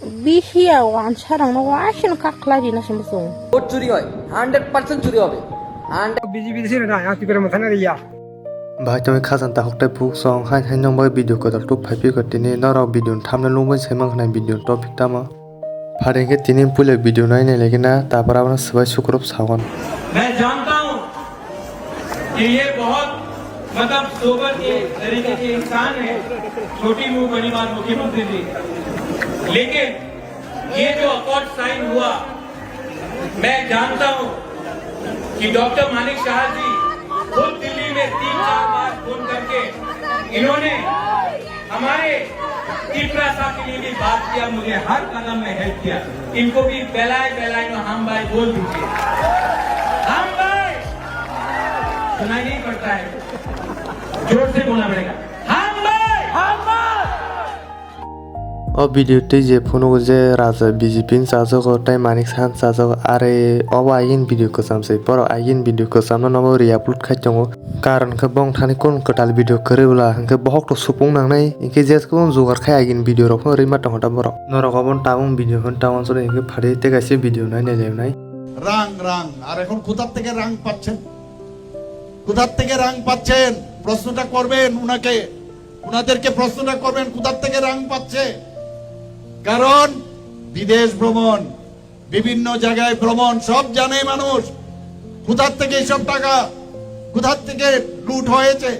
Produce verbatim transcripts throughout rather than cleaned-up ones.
Bisi ya wansa rang no waisano kaklai rina se muchung. Vote চুরি হয়, hundred percent চুরি হবে। Hundred BJP দেশে না, আর কি করে মাথা না Riya. Bhai, tongwi khajang takhuk tei bukhuk song, hai hai nokbar video kwtal tubuk phai phikha tini norok video ni thumbnail nukbai se mankha nai video ni topic tamo. Phari khe tini puila video nai nai lai khe na, tapor abono swbai sukrub sagon. मैं जानता हूं कि ये बहुत, मतलब, सोबर के तरीके के इंसान है, छोटी मुंह बड़ी बात मुख्यमंत्री जी, लेकिन ये जो अकॉर्ड साइन हुआ, मैं जानता हूं कि डॉक्टर मानिक साहा जी खुद दिल्ली में तीन चार बार फोन करके इन्होंने हमारे तिपरासा के लिए भी बात किया, मुझे हर कदम में हेल्प किया। इनको भी बेलाय बेलाय में हम भाई बोल दीजिए, हम भाई। सुनाई नहीं पड़ता है, जोर से बोलना पड़ेगा, हम भाई, हम भाई। O video tei je phunugo je raja B J P ni chajago tei Manik Saha ni chajago, are obo aigini video kwcham se. Borok aigini video kwchamno nobo re-upload khai tongo. Karon khe bong thani kun kwtal video kwrwi bwla hinkhe bohok to supung nangnai hinkhe je kwbang jugar khai aigini video rok phano rwima tongo ta borok. Norok obo tabung video phano ta uansuknai hinkhe phari tei kaisa video nai nai lai nai. রাং রাং। আর এখন কোথার থেকে রাং পাচ্ছেন? কোথার থেকে রাং পাচ্ছেন? প্রশ্নটা করবেন উনাকে। ওনাদেরকে প্রশ্নটা করবেন, কোথার থেকে রাং পাচ্ছে? কারণ বিদেশ ভ্রমণ, বিভিন্ন জায়গায় ভ্রমণ, সব জানে মানুষ। কোথার থেকে এইসব টাকা, কোথার থেকে লুট হয়েছে,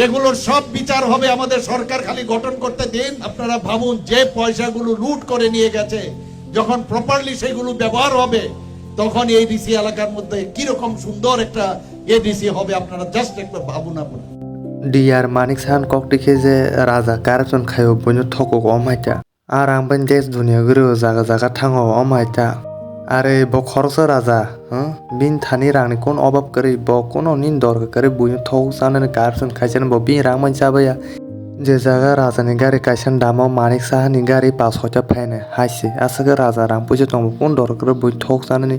এগুলোর সব বিচার হবে। আমাদের সরকার খালি গঠন করতে দিন। আপনারা ভাবুন, যে পয়সাগুলো লুট করে নিয়ে গেছে, যখন প্রপারলি সেগুলো ব্যবহার হবে, তখন এই ডিসি এলাকার মধ্যে কিরকম সুন্দর একটা এডিসি হবে, আপনারা জাস্ট একবার ভাবুন। আপনারা D R Manik Saha ni kok tikhe je raja corruption khaio buino thokok o maita. Ar ang bai desh dunia guri o jaga jaga thango o maita. Are bo khoroksa raja, huh? Bini thani rangni kun obab kwrwi, bo kuno nini dorkar kwrwi buino thok chanani corruption khaisani bo bini rang bai chabaiya. Je jaga rajani gari kaisa damo Manik Sahani gari pas hoita phainai hai se. Aswk raja rang puisa tongo kun dorkar kwrwi bui thok chanani.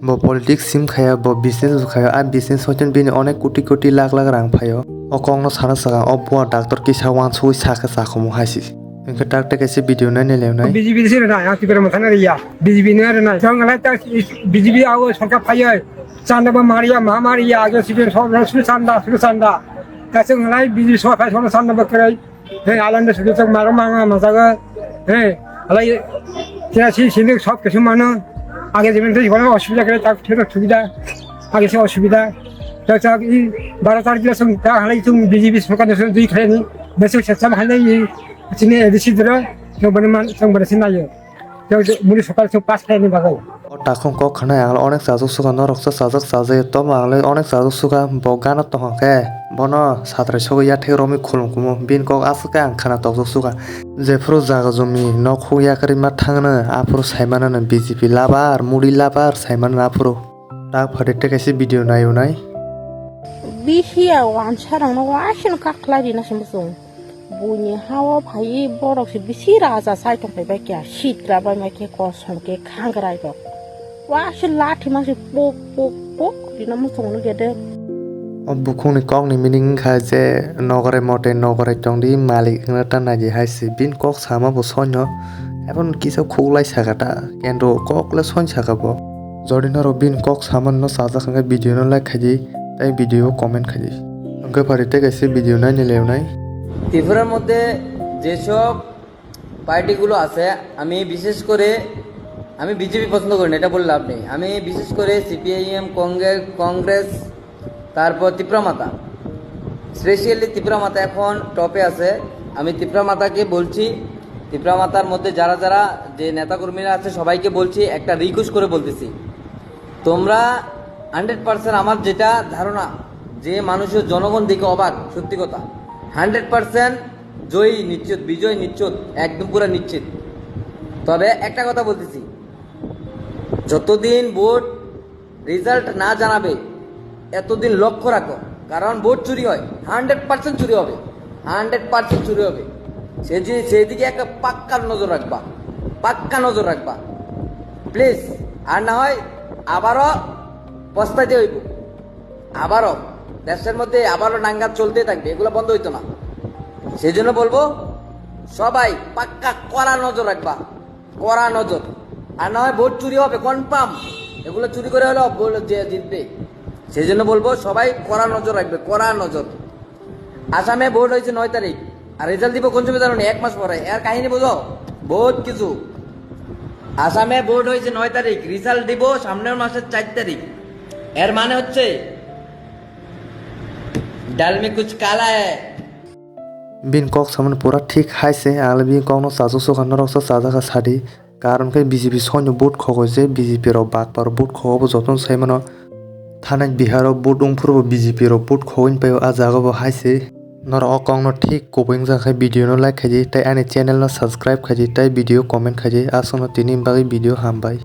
Bo politics sim khaya, bo business bo khaya, a business hoiten bini onek koti koti lakh lakh rang phaio. O kokno sana swkang o bua doctor kisa uansugui sakhe sakhumu hai se. Hinkhe tak tak kaisa video nai nai leonai. B J P ni sini na, yang tibar motha na riya. B J P ni na, yang ngalai ta B J P awo sarkar phayai. Chanda ba mariya, ma mariya, ajo sibe sob na sulu chanda, sulu chanda. Ta se ngalai B J P sob phai sob chanda ba krai. He alanda sulu chak maro ma ma ma jaga. He alai kira si sini sob kisu mano. Age jiben to jibon osubida krai tak thero subida. Age se osubida. Tak tak i bara tar kila sung ta halai tung B J P sarkar na sung dui krai ni. Besok sesam halai i sini A D C dro. Sung bani man sung bani sinayo. Tei muni sokal song pas khaini bagwi. O takhung kok khwnai ang onek chajak suka norok sa chajak chajak tomo ang le onek chajak suka bo gana tongkha khe bono satrai sogwi yathek romwi khulum kumo bini kok aswk khe ang khwna tokjak suka. Jephuru jaga jumi nok huk yakarwi ma thangno aphuru saimanano B J P labar mudi labar saimanano aphuru tak phari tei kaisa video naio nai. Bisi ya wansa rang no waisano kaklai rina se muchung. Buini hao phaiwi borok se bisi raja sai tongpai bai khe, sitra bai mai khe, kosom khe, khangrai rok. Wa se lathi ma se pok, pok, pok rina muchung no gede. O bukhukni kokni meaning wngkha je nogorai mote nogorai tongdi malik wngna ta naidi hai se. Bini kok sama bo soino. Ebon kisa khuklai saka ta, kendo kok le soin saka bo. Jodi norok bini kok saman no sajak hwnkhe video no like khaidi, tei video o comment khaidi. Hwnkhe phari tei kaisa video naini leonai. ত্রিপুরার মধ্যে যেসব পার্টিগুলো আছে, আমি বিশেষ করে, আমি বিজেপি পছন্দ করি না, এটা বলে লাভ নেই। আমি বিশেষ করে সিপিআইএম, কংগ্রেস, কংগ্রেস, তারপর তিপ্রা মাতা, স্পেশালি তিপ্রা মাতা এখন টপে আছে। আমি তিপ্রা মাতাকে বলছি, তিপ্রা মাতার মধ্যে যারা যারা যে নেতাকর্মীরা আছে সবাইকে বলছি, একটা রিকোয়েস্ট করে বলতেছি, তোমরা হান্ড্রেড পার্সেন্ট, আমার যেটা ধারণা, যে মানুষের জনগণ দেখে অবাক, সত্যি কথা, হান্ড্রেড পার্সেন্ট জয়ী নিশ্চিত, বিজয় নিশ্চিত, একদম পুরো নিশ্চিত। তবে একটা কথা বলতেছি, যতদিন ভোট রেজাল্ট না জানাবে, এতদিন লক্ষ্য রাখো, কারণ ভোট চুরি হয়, হান্ড্রেড পার্সেন্ট চুরি হবে, হান্ড্রেড পার্সেন্ট চুরি হবে। সেই যে, সেই দিকে একটা পাক্কা নজর রাখবা, পাক্কা নজর রাখবা প্লিজ। আর না হয় আবারও পস্তাইতে হইব, আবারও দেশের মধ্যে আবারও নাঙ্গা চলতে থাকবে, এগুলো বন্ধ হইতো না। সেই জন্য বলবো, সবাই পাক্কা কড়া নজর রাখবা। কড়া নজর। আর না হয় ভোট চুরি হবে কনফার্ম। এগুলো চুরি করে হলেও ভোট যে জিতবে। সেই জন্য বলবো সবাই কড়া নজর রাখবে, কড়া নজর। আসামে ভোট হয়েছে নয় তারিখ, আর রেজাল্ট দিব কোন সময় জানো নি? এক মাস পরে। এর কাহিনী বুঝো, বহুত কিছু। আসামে ভোট হয়েছে নয় তারিখ, রেজাল্ট দিব সামনের মাসের চার তারিখ। এর মানে হচ্ছে ডাল মে কুছ কালা হ্যায়। Bini kok samani pura thik hai se, ang le bini kokno chajak sukha, norok se chajak kha sadi. Karon khe B J P soino vote khogoi se, B J P rok bakpar vote khogo bo jotono sai mano. Thanai Bihar o vote wng phuru bo B J P rok vote khogoi pai o, a jaga bo hai se. Norok o kokno thik kubui wngjakha khe video no like khaidi, tei ani channel no subscribe khaidi, tei video comment khaidi. Aswkno tini bagwi video hambai.